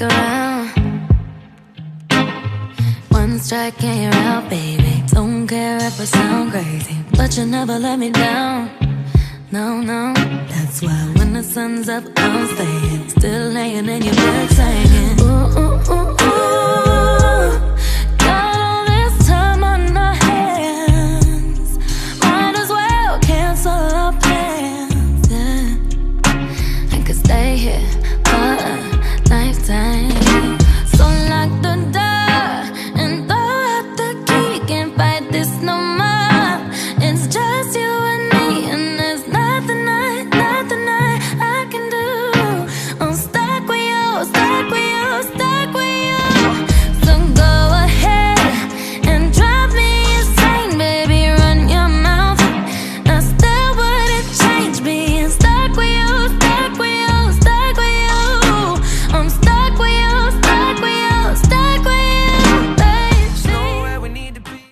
around. One strike and you're out, baby. Don't care if I sound crazy, but you never let me down. No, no, that's why when the sun's up, I'm staying. Still laying in your bed saying, ooh, ooh, ooh, ooh. Got all this time on our hands. Might as well cancel our plans, yeah. I could stay here.